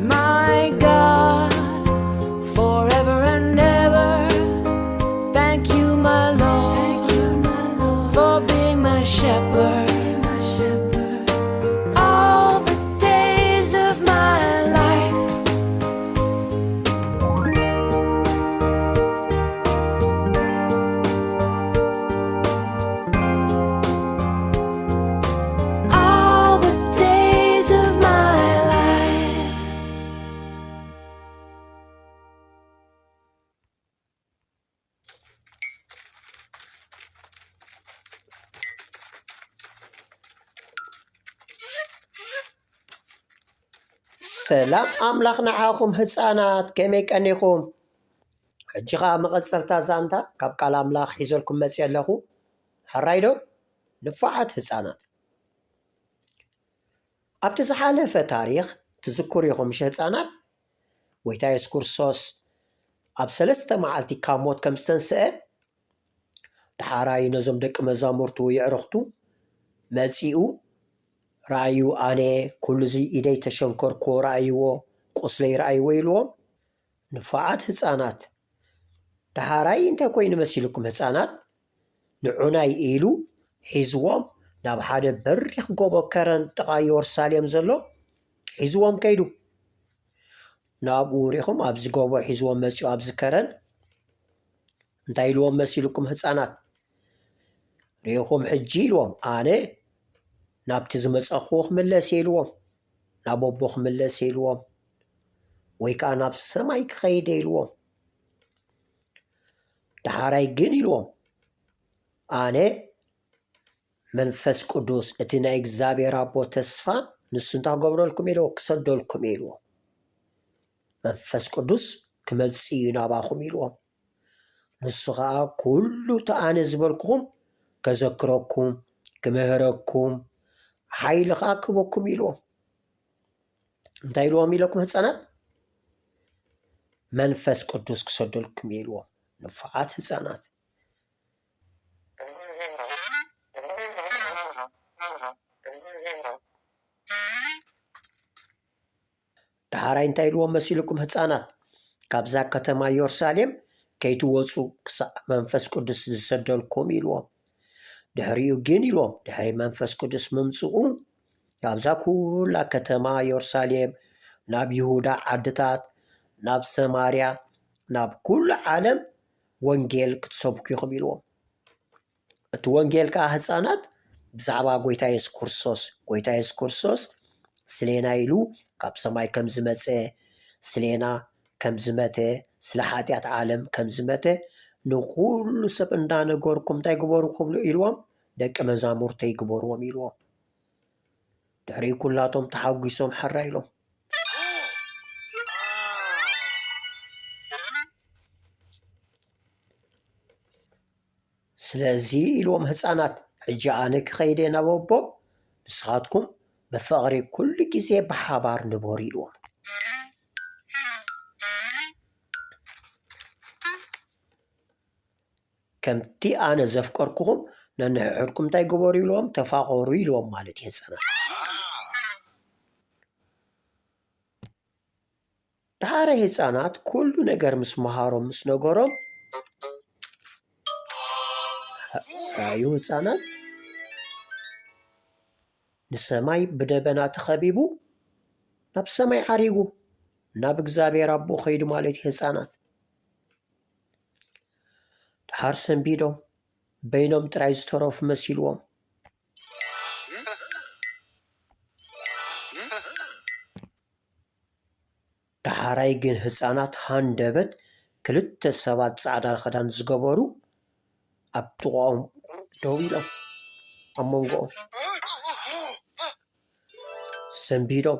My God, forever and ever. Thank you, my Lord, for being my shepherd. All the days of my life. All the days of my life. ሰላም ኣምላኽ ንዓኹም ህፃናት፣ ከመይ ቀኒኹም? ሕጂ ኸዓ መቐፀልታ ዛንታ ካብ ቃል ኣምላኽ ሒዘልኩም መፅየ ኣለኹ። ሕራይ ዶ? ንፉዓት ህፃናት፣ ኣብቲ ዝሓለፈ ታሪኽ ትዝክሩ ኢኹም ምሽ ህፃናት? ጎይታ የሱስ ክርስቶስ ኣብ ሰለስተ መዓልቲ ካብ ሞት ከም ዝተንስአ፣ ደሓራይ ነዞም ደቂ መዛሙርቱ የዕርኽቱ መጺኡ፣ "ረኣዩ፣ ኣነ ኩሉ እዚ ኢደይ ተሸንከርክዎ ረኣይዎ፣ ቁስለይ ረኣይዎ" ኢልዎም። ንፉዓት ህፃናት፣ ደሓራይ እንታይ ኮይኑ መሲልኩም ህፃናት? ንዑናይ ኢሉ ሒዝዎም ናብ ሓደ በሪኽ ጎቦ ከረን ጥቓ የሩሳሌም ዘሎ ሒዝዎም ከይዱ። ናብኡ ሪኹም ኣብዚ ጎቦ ሒዝዎም መጺኡ ኣብዚ ከረን እንታይ ኢልዎም መሲልኩም ህፃናት? ሪኹም ሕጂ ኢልዎም፣ ኣነ ናብቲ ዝመፀኽዎ ክምለስ እየ ኢልዎም፣ ናብ ኣቦ ክምለስ እየ ኢልዎም፣ ወይ ከዓ ናብ ሰማይ ክኸይድ እየ ኢልዎም። ደሓራይ ግን ኢልዎም፣ ኣነ መንፈስ ቅዱስ እቲ ናይ እግዚኣብሔር ኣቦ ተስፋ ንሱ እንታይ ክገብረልኩም ኢልዎ? ክሰደልኩም እየ ኢልዎም። መንፈስ ቅዱስ ክመጽእ እዩ ናባኹም ኢልዎም። ንሱ ኸኣ ኩሉ እቲ ኣነ ዝበልኩኹም ከዘክረኩም፣ ክምህረኩም፣ ሓይሊ ኸኣ ክህበኩም ኢልዎም። እንታይ ኢልዎም ኢለኩም ህፃናት? መንፈስ ቅዱስ ክሰደልኩም እየ ኢልዎም። ንፉዓት ህፃናት። ደሓራይ እንታይ ኢልዎም መሲልኩም ህፃናት? "ካብዛ ከተማ የሩሳሌም ከይትወፁ ክሳዕ መንፈስ ቅዱስ ዝሰደልኩም" ኢልዎም። ድሕሪኡ ግን ኢልዎም፣ ድሕሪ መንፈስ ቅዱስ ምምፅኡ፣ ካብዛ ኩላ ከተማ የሩሳሌም፣ ናብ ይሁዳ ዓድታት፣ ናብ ሰማርያ፣ ናብ ኩሉ ዓለም ወንጌል ክትሰብኩ ኢኹም ኢልዎም። እቲ ወንጌል ከኣ ህፃናት ብዛዕባ ጎይታ የሱስ ክርስቶስ፣ ጎይታ የሱስ ክርስቶስ ስሌና ኢሉ ካብ ሰማይ ከም ዝመፀ፣ ስሌና ከም ዝመተ፣ ስለ ሓጢኣት ዓለም ከም ዝመተ ንኹሉ ሰብ እንዳነገርኩም እንታይ ግበሩ ክብሉ ኢልዎም? ደቂ መዛሙርተይ ግበርዎም ኢልዎም። ድሕሪኡ ኩላቶም ተሓጒሶም ሕራ ኢሎም። ስለዚ ኢልዎም ህፃናት፣ ሕጂ ኣነ ክኸይደ ናብ ኣቦ፣ ንስኻትኩም ብፍቕሪ ኩሉ ግዜ ብሓባር ንበሩ ኢልዎም። ከምቲ ኣነ ዘፍቀርኩኹም ነንሕድሕድኩም እንታይ ግበሩ ኢልዎም? ተፋቐሩ ኢልዎም ማለት እዩ ህፃናት። ደሓረ ህፃናት ኩሉ ነገር ምስ መሃሮም ምስ ነገሮም፣ ራዩ ህፃናት ንሰማይ ብደበና ተኸቢቡ ናብ ሰማይ ዓሪጉ ናብ እግዚኣብሔር ኣቦ ኸይዱ ማለት እዩ ህፃናት። ደሓር ሰንቢዶም በይኖም ጥራይ ዝተረፉ መሲልዎም። ደሓራይ ግን ህፃናት ሃንደበት ክልተ ሰባት ፃዕዳ ክዳን ዝገበሩ ኣብ ጥቕኦም ደው ኢሎም ኣብ መንጎኦም ሰንቢዶም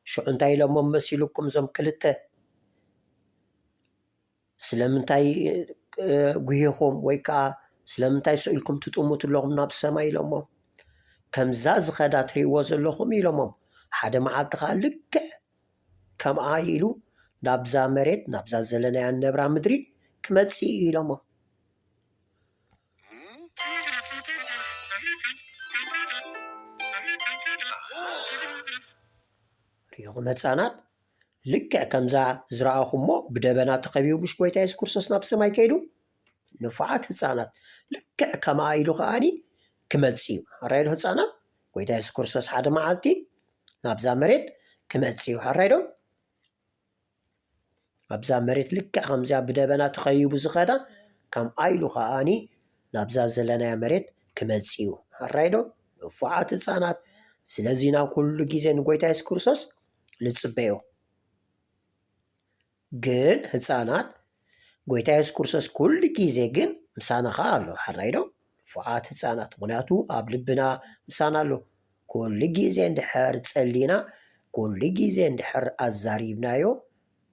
ሽዑ እንታይ ኢሎሞም መሲልኩም እዞም ክልተ? ስለምንታይ ጉሂኹም ወይ ከዓ ስለምንታይ ስኢልኩም ትጥምቱ ኣለኹም ናብ ሰማይ ኢሎሞም። ከምዛ ዝኸዳ ትርእይዎ ዘለኹም ኢሎሞም። ሓደ መዓልቲ ከዓ ልክዕ ከምኣ ኢሉ ናብዛ መሬት ናብዛ ዘለናያ ነብራ ምድሪ ክመፅእ እዩ ኢሎሞም። ሪኹም ህፃናት ልክዕ ከምዛ ዝረኣኹሞ ብደበና ተኸቢቡ ምሽ ጎይታ የሱስ ክርስቶስ ናብ ሰማይ ከይዱ? ንፉዓት ህፃናት፣ ልክዕ ከምኣ ኢሉ ከኣኒ ክመጽእ እዩ። ኣራይዶ ህፃናት፣ ጎይታ የሱስ ክርስቶስ ሓደ መዓልቲ ናብዛ መሬት ክመጽእ እዩ። ኣራይዶ ኣብዛ መሬት ልክዕ ከምዚኣ ብደበና ተኸቢቡ ዝኸዳ ከምኣ ኢሉ ከኣኒ ናብዛ ዘለናያ መሬት ክመጽእ እዩ። ኣራይዶ ንፉዓት ህፃናት፣ ስለዚ ናብ ኩሉ ግዜ ንጎይታ የሱስ ክርስቶስ ንጽበዮ። ግን ህፃናት፣ ጎይታ የሱስ ክርስቶስ ኩሉ ግዜ ግን ምሳና ኸዓ ኣሎ። ሓራይ ዶ? ንፉዓት ህፃናት፣ ምኽንያቱ ኣብ ልብና ምሳና ኣሎ። ኩሉ ግዜ እንድሕር ጸሊና፣ ኩሉ ግዜ እንድሕር ኣዛሪብናዮ፣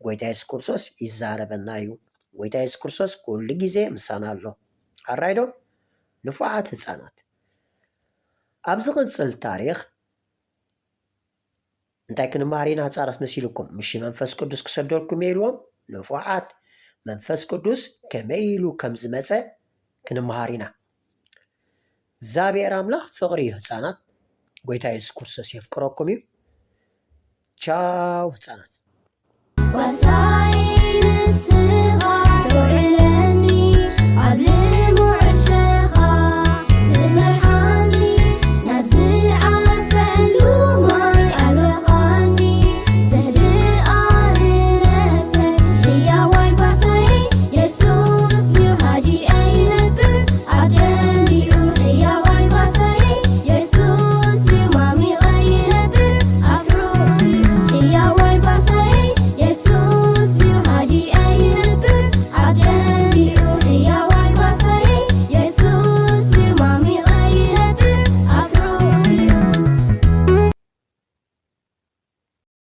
ጎይታ የሱስ ክርስቶስ ይዛረበና እዩ። ጎይታ የሱስ ክርስቶስ ኩሉ ግዜ ምሳና ኣሎ። ሓራይ ዶ? ንፉዓት ህፃናት፣ ኣብ ዝቕጽል ታሪኽ እንታይ ክንመሃር ኢና ህፃናት መሲልኩም? ምሽ መንፈስ ቅዱስ ክሰደልኩም እየ ኢልዎም? ንፉዓት፣ መንፈስ ቅዱስ ከመይ ኢሉ ከም ዝመፀ ክንመሃር ኢና። እግዚኣብሔር ኣምላኽ ፍቕሪ እዩ ህፃናት። ጎይታ የሱስ ክርስቶስ የፍቅረኩም እዩ። ቻው ህፃናት።